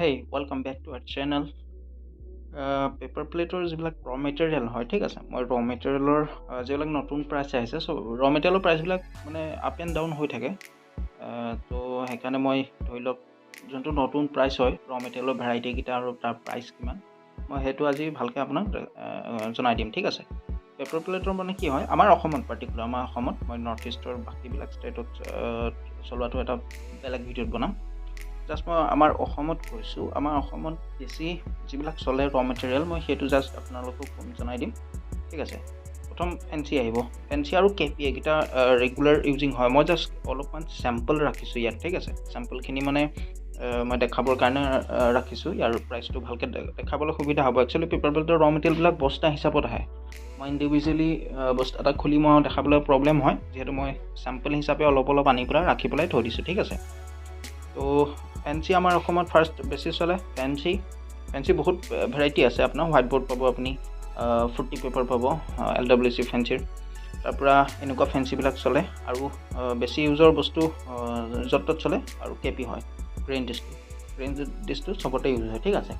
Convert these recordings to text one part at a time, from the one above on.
Hey, welcome back to our channel. Paper প্লেটৰ যিবিলাক ৰ মেটেৰিয়েল হয়, ঠিক আছে, মই ৰ মেটেৰিয়েলৰ যিবিলাক নতুন প্ৰাইচ আহিছে, চ' ৰ মেটেৰিয়েলৰ প্ৰাইচবিলাক মানে আপ এণ্ড ডাউন হৈ থাকে। ত' সেইকাৰণে মই ধৰি লওক যোনটো নতুন প্ৰাইচ হয়, ৰ মেটেৰিয়েলৰ ভেৰাইটিকেইটা আৰু তাৰ প্ৰাইচ কিমান, মই সেইটো আজি ভালকৈ আপোনাক জনাই দিম, ঠিক আছে। পেপাৰ প্লেটৰ মানে কি হয়, আমাৰ অসমত, পাৰ্টিকুলাৰ আমাৰ অসমত, মই নৰ্থ ইষ্টৰ বাকীবিলাক ষ্টেটত চলোৱাটো এটা বেলেগ ভিডিঅ'ত বনাম। জাষ্ট মই আমাৰ অসমত কৈছোঁ, আমাৰ অসমত বেছি যিবিলাক চলে ৰ মেটেৰিয়েল, মই সেইটো জাষ্ট আপোনালোকক জনাই দিম, ঠিক আছে। প্ৰথম ফেঞ্চি আহিব। ফেঞ্চি আৰু কেপি এইকেইটা ৰেগুলাৰ ইউজিং হয়। মই জাষ্ট অলপমান চেম্পল ৰাখিছোঁ ইয়াত, ঠিক আছে। চেম্পলখিনি মানে মই দেখাবৰ কাৰণে ৰাখিছোঁ, ইয়াৰ প্ৰাইচটো ভালকৈ দেখাবলৈ সুবিধা হ'ব। একচুৱেলি পেপাৰ প্লেটৰ ৰ মেটেৰিয়েলবিলাক বস্তা হিচাপত আহে। মই ইণ্ডিভিজুৱেলি বস্তা এটা খুলি মই দেখাবলৈ প্ৰব্লেম হয়, যিহেতু মই চেম্পল হিচাপে অলপ অলপ আনি পেলাই ৰাখি পেলাই থৈ দিছোঁ, ঠিক আছে। ত' ফেঞ্চি আমাৰ অসমত ফাৰ্ষ্ট বেছি চলে। ফেঞ্চি বহুত ভেৰাইটি আছে আপোনাৰ। হোৱাইট বৰ্ড পাব আপুনি, ফ্ৰুটি পেপাৰ পাব, এলডাব্লিউচি ফেঞ্চিৰ, তাৰপৰা এনেকুৱা ফেঞ্চিবিলাক চলে। আৰু বেছি ইউজৰ বস্তু য'ত ত'ত চলে। আৰু কেপি হয়, গ্ৰীণ ডিছটো চবতে ইউজ হয়, ঠিক আছে।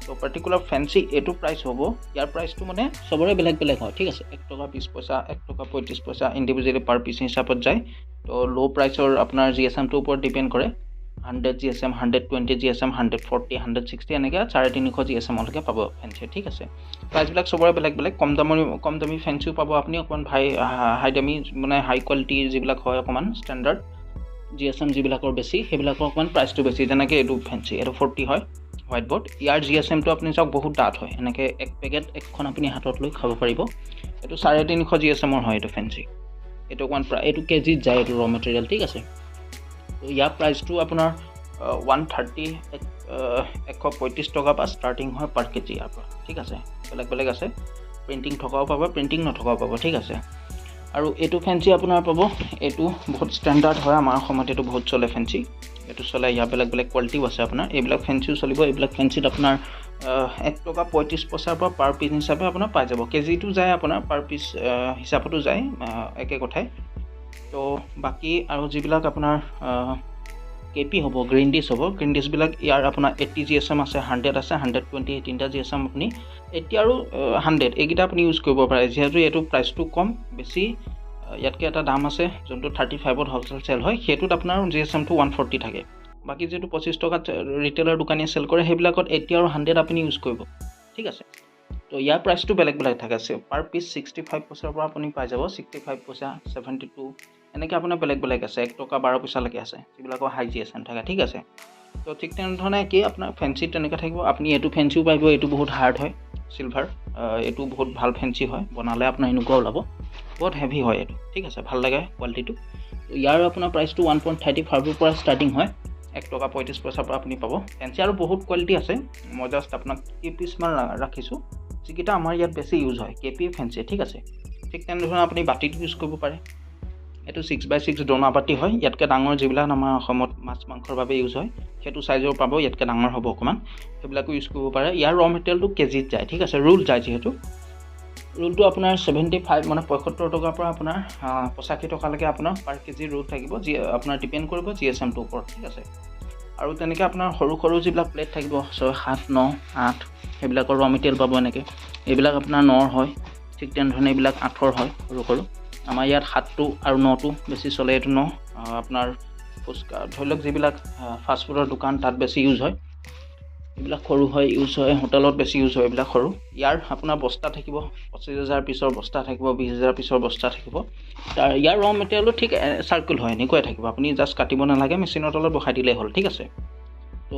ত' পাৰ্টিকুলাৰ ফেঞ্চি এইটো প্ৰাইচ হ'ব, ইয়াৰ প্ৰাইচটো মানে চবৰে বেলেগ বেলেগ হয়, ঠিক আছে। 1 টকা 20 পইচা, 1 টকা 35 পইচা ইণ্ডিভিজুৱেলি পাৰ পিচ হিচাপত যায়। ত' ল' প্ৰাইচৰ আপোনাৰ জিএছএমটোৰ ওপৰত ডিপেণ্ড কৰে। 100 GSM, 120 GSM, 140, 160, এনেকৈ 350 জিএছএমলৈকে পাব ফেঞ্চি, ঠিক আছে। প্ৰাইচবিলাক চবৰে বেলেগ বেলেগ। কম দামী ফেঞ্চিও পাব আপুনি, অকণমান হাই দামী, মানে হাই কোৱালিটি যিবিলাক হয়, অকণমান ষ্টেণ্ডাৰ্ড জিএছএম যিবিলাকৰ বেছি, সেইবিলাকৰ অকণমান প্ৰাইচটো বেছি। যেনেকৈ এইটো ফেঞ্চি, এইটো 40 হয়, হোৱাইট বৰ্ড। ইয়াৰ জিএছএমটো আপুনি চাওক, বহুত ডাঠ হয়। এনেকৈ এক পেকেট একখন আপুনি হাতত লৈ খাব পাৰিব। এইটো 350 জিএছএমৰ হয় এইটো ফেঞ্চি। এইটো অকণমান এইটো কেজিত যায় এইটো ৰ মেটেৰিয়েল, ঠিক আছে। ত' ইয়াৰ প্ৰাইচটো আপোনাৰ 130, 135 টকাৰ পৰা ষ্টাৰ্টিং হয় পাৰ কেজি ইয়াৰ পৰা, ঠিক আছে। বেলেগ বেলেগ আছে, প্ৰিণ্টিং থকাও পাব, প্ৰিণ্টিং নথকাও পাব, ঠিক আছে। আৰু এইটো ফেঞ্চি আপোনাৰ পাব, এইটো বহুত ষ্টেণ্ডাৰ্ড হয়। আমাৰ অসমত এইটো বহুত চলে ফেঞ্চি, এইটো চলে। ইয়াৰ বেলেগ বেলেগ কোৱালিটিও আছে আপোনাৰ। এইবিলাক ফেঞ্চিও চলিব। এইবিলাক ফেঞ্চিত আপোনাৰ 1 টকা 35 পইচাৰ পৰা পাৰ পিচ হিচাপে আপোনাৰ পাই যাব। কেজিটো যায় আপোনাৰ, পাৰ পিচ হিচাপতো যায়, একে কথাই। ত' বাকী আৰু যিবিলাক আপোনাৰ কেপি হ'ব, গ্ৰীণ ডিছ হ'ব, গ্ৰীণ ডিছবিলাক ইয়াৰ আপোনাৰ 80 জিএছএম আছে, 100 আছে, 120, এই তিনিটা জিএছএম আপুনি 80 আৰু 100 এইকেইটা আপুনি ইউজ কৰিব পাৰে, যিহেতু এইটো প্ৰাইচটো কম বেছি। ইয়াতকৈ এটা দাম আছে যোনটো 35ত হ'লচেল চেল হয়, সেইটোত আপোনাৰ জিএছএমটো 140 থাকে। বাকী যিটো 25 টকাত ৰিটেইলাৰ দোকানীয়ে চেল কৰে, সেইবিলাকত 80 আৰু 100 আপুনি ইউজ কৰিব, ঠিক আছে। ত' ইয়াৰ প্ৰাইচটো বেলেগ বেলেগ থাকে। পাৰ পিচ 65 পইচাৰ পৰা আপুনি পাই যাব, 65 পইচা, 72, এনেকৈ আপোনাৰ বেলেগ বেলেগ আছে। 1 টকা 12 পইচালৈকে আছে, যিবিলাকৰ হাই জিএছএম থাকে, ঠিক আছে। ত' ঠিক তেনেধৰণে একেই আপোনাৰ ফেঞ্চিত তেনেকৈ থাকিব। আপুনি এইটো ফেঞ্চিও পাৰিব। এইটো বহুত হাৰ্ড হয়, চিলভাৰ। এইটো বহুত ভাল ফেঞ্চি হয়, বনালে আপোনাৰ এনেকুৱা ওলাব, বহুত হেভি হয় এইটো, ঠিক আছে। ভাল লাগে কোৱালিটিটো। ইয়াৰ আপোনাৰ প্ৰাইচটো 1.35ৰ পৰা ষ্টাৰ্টিং হয়, 1 টকা 35 পইচাৰ পৰা আপুনি পাব ফেঞ্চি। আৰু বহুত কোৱালিটি আছে। মই জাষ্ট আপোনাক কেইপিচমান ৰাখিছোঁ, যিকেইটা আমাৰ ইয়াত বেছি ইউজ হয়, কেপি, ফেঞ্চি, ঠিক আছে। ঠিক তেনেধৰণে আপুনি বাতিটো ইউজ কৰিব পাৰে। এইটো 6x6 ডোনা বাতি হয়। ইয়াতকৈ ডাঙৰ যিবিলাক আমাৰ অসমত মাছ মাংসৰ বাবে ইউজ হয়, সেইটো চাইজৰ পাব। ইয়াতকৈ ডাঙৰ হ'ব অকণমান, সেইবিলাকো ইউজ কৰিব পাৰে। ইয়াৰ ৰ মেটেৰিয়েলটো কেজিত যায়, ঠিক আছে। ৰোল যায়, যিহেতু ৰোলটো আপোনাৰ 75, মানে 75 টকাৰ পৰা আপোনাৰ 85 টকালৈকে আপোনাৰ পাৰ কেজি ৰোল থাকিব, যি আপোনাৰ ডিপেণ্ড কৰিব জিএছএমটোৰ ওপৰত, ঠিক আছে। আৰু তেনেকৈ আপোনাৰ সৰু সৰু যিবিলাক প্লেট থাকিব, 6, 7, 9, 8, সেইবিলাকৰ ৰ মেটেৰিয়েল পাব এনেকৈ। এইবিলাক আপোনাৰ 9ৰ হয়, ঠিক তেনেধৰণে এইবিলাক 8ৰ হয় সৰু সৰু। আমাৰ ইয়াত 7টো আৰু 9টো বেছি চলে। এইটো 9, আপোনাৰ ফুচকা, ধৰি লওক যিবিলাক ফাষ্টফুডৰ দোকান, তাত বেছি ইউজ হয়। এইবিলাক সৰু হয়, ইউজ হয় হোটেলত বেছি ইউজ হয় এইবিলাক সৰু। ইয়াৰ আপোনাৰ বস্তা থাকিব, 25,000 পিচৰ বস্তা থাকিব, 20,000 পিচৰ বস্তা থাকিব। তাৰ ইয়াৰ ৰ মেটেৰিয়েলো ঠিক চাৰ্কুল হয়, এনেকুৱাই থাকিব। আপুনি জাষ্ট কাটিব নালাগে, মেচিনৰ তলত বহাই দিলেই হ'ল, ঠিক আছে। ত'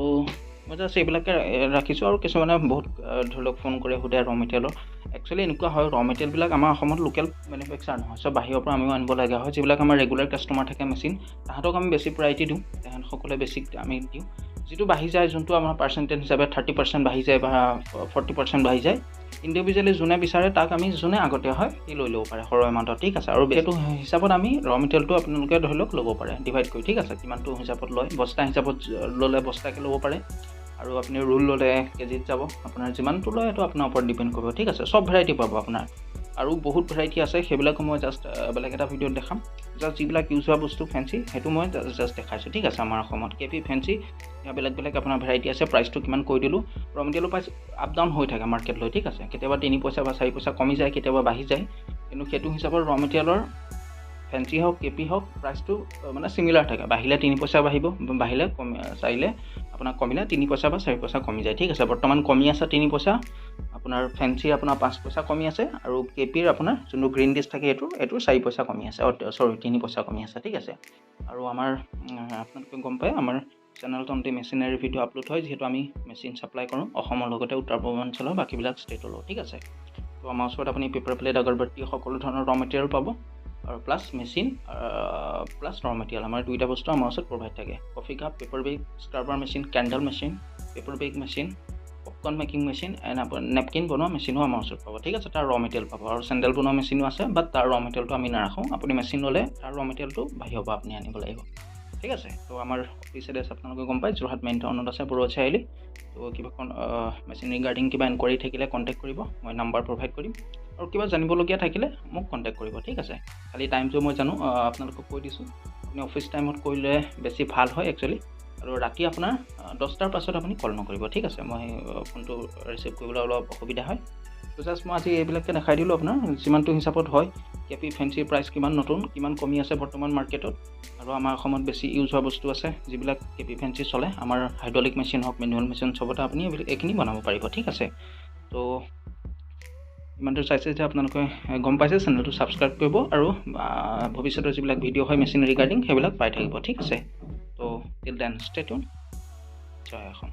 মই জাষ্ট এইবিলাকে ৰাখিছোঁ। আৰু কিছুমানে বহুত ধৰি লওক ফোন কৰে, সোধে ৰ মেটেৰিয়েলৰ। একচুৱেলি এনেকুৱা হয়, ৰ মেটেৰিয়েলবিলাক আমাৰ অসমত লোকেল মেনুফেকচাৰ নহয়, চব বাহিৰৰ পৰা আমিও আনিব লগা হয়। যিবিলাক আমাৰ ৰেগুলাৰ কাষ্টমাৰ থাকে মেচিন, তাহাঁতক আমি বেছি প্ৰায়ৰিটি দিওঁ, তেহেঁতসকলে বেছি আমি দিওঁ। যিটো বাঢ়ি যায়, যোনটো আমাৰ পাৰ্চেণ্টেজ হিচাপে 30% বাঢ়ি যায় বা 40% বাঢ়ি যায়, ইণ্ডিভিজুৱেলি যোনে বিচাৰে তাক আমি, যোনে আগতীয়া হয় সি লৈ ল'ব পাৰে সৰু এমাউণ্টত, ঠিক আছে। আৰু সেইটো হিচাপত আমি ৰ মেটেৰিয়েলটো আপোনালোকে ধৰি লওক ল'ব পাৰে ডিভাইড কৰি, ঠিক আছে। কিমানটো হিচাপত লয়, বস্তা হিচাপত ল'লে বস্তাকৈ ল'ব পাৰে আৰু আপুনি ৰোল ল'লে কেজিত যাব। আপোনাৰ যিমানটো লয় সেইটো আপোনাৰ ওপৰত ডিপেণ্ড কৰিব, ঠিক আছে। চব ভেৰাইটি পাব আপোনাৰ। আৰু বহুত ভেৰাইটি আছে, সেইবিলাকো মই জাষ্ট বেলেগ এটা ভিডিঅ'ত দেখাম। জাষ্ট যিবিলাক ইউজ হোৱা বস্তু ফেঞ্চি সেইটো মই জাষ্ট দেখাইছোঁ, ঠিক আছে। আমাৰ অসমত কে পি ফেঞ্চি ইয়াৰ বেলেগ বেলেগ আপোনাৰ ভেৰাইটি আছে। প্ৰাইচটো কিমান কৈ দিলোঁ। ৰ মেটেৰিয়েলৰ প্ৰাইচ আপ ডাউন হৈ থাকে মাৰ্কেট লৈ, ঠিক আছে। কেতিয়াবা 3 পইচা বা 4 পইচা কমি যায়, কেতিয়াবা বাঢ়ি যায়, কিন্তু সেইটো হিচাপত ৰ মেটেৰিয়েলৰ ফেঞ্চি হওক কে পি হওক প্ৰাইচটো মানে চিমিলাৰ থাকে। বাঢ়িলে 3 পইচা বাঢ়িব, বাঢ়িলে কমি চাৰিলে আপোনাৰ কমিলে 3 পইচা বা 4 পইচা কমি যায়, ঠিক আছে। বৰ্তমান কমি আছে 3 পইচা, আপোনাৰ ফেঞ্চি আপোনাৰ 5 পইচা কমি আছে, আৰু কে পিৰ আপোনাৰ যোনটো গ্ৰীণ ডিছ থাকে এইটো 4 পইচা কমি আছে, চৰি 3 পইচা কমি আছে, ঠিক আছে। আৰু আমাৰ আপোনালোকে গম পায় আমাৰ চেনেলটো অনলি মেচিনাৰী ভিডিঅ' আপলোড হয়, যিহেতু আমি মেচিন ছাপ্লাই কৰোঁ অসমৰ লগতে উত্তৰ পূৰ্বাঞ্চলৰ বাকীবিলাক ষ্টেটলৈও, ঠিক আছে। তো আমাৰ ওচৰত আপুনি পেপাৰ প্লেট, আগৰবাতি সকলো ধৰণৰ ৰ মেটেৰিয়েল পাব, আৰু plus machine plus raw material আমাৰ দুইটা বস্তু আমাৰ ওচৰত প্ৰভাইড থাকে। Coffee cup, paper bag, scrubber machine, candle machine, paper bag machine, popcorn making machine and আপোনাৰ নেপকিন বনোৱা মেচিনো আমাৰ ওচৰত পাব, ঠিক আছে। তাৰ ৰ মেটেৰিয়েল পাব। আৰু চেণ্ডেল বনোৱা মেচিনো আছে, বাট তাৰ ৰ মেটেৰিয়েলটো আমি নাৰাখোঁ। আপুনি মেচিন ল'লে তাৰ ৰ মেটেৰিয়েলটো বাহিৰৰ পৰা আপুনি আনিব লাগিব, ঠিক আছে। তো আমাৰ অফিচ এড্ৰেছ আপোনালোকে গম পায়, যোৰহাট মেইন টাউনত আছে, বৰুৱা চাৰিআলি। তো কিবা মেচিন ৰিগাৰ্ডিং কিবা এনকুৱাৰী থাকিলে কণ্টেক্ট কৰিব, মই নাম্বাৰ প্ৰভাইড কৰিম। আৰু কিবা জানিবলগীয়া থাকিলে মোক কণ্টেক্ট কৰিব, ঠিক আছে। খালি টাইমটো মই জানো আপোনালোকক কৈ দিছোঁ, আপুনি অফিচ টাইমত কৰিলে বেছি ভাল হয় একচুৱেলি। আৰু ৰাতি আপোনাৰ 10টাৰ পাছত আপুনি কল নকৰিব, ঠিক আছে। মই ফোনটো ৰিচিভ কৰিবলৈ অলপ অসুবিধা হয়। তো জাষ্ট মই আজি এইবিলাকে দেখাই দিলোঁ আপোনাৰ যিমানটো হিচাপত হয়। কে পি ফেঞ্চিৰ প্ৰাইচ কিমান নতুন, কিমান কমি আছে বৰ্তমান মাৰ্কেটত, আৰু আমাৰ অসমত বেছি ইউজ হোৱা বস্তু আছে যিবিলাক কে পি ফেঞ্চি চলে। আমাৰ হাইড্ৰলিক মেচিন হওক, মেনুৱেল মেচিন, চবতে আপুনি এইখিনি বনাব পাৰিব, ঠিক আছে। তো ইমানটো চাইছে যে আপোনালোকে গম পাইছে, চেনেলটো ছাবস্ক্ৰাইব কৰিব আৰু ভৱিষ্যতৰ যিবিলাক ভিডিঅ' হয় মেচিন ৰিগাৰ্ডিং সেইবিলাক পাই থাকিব, ঠিক আছে। তো টিল then stay tune, জয় অসম।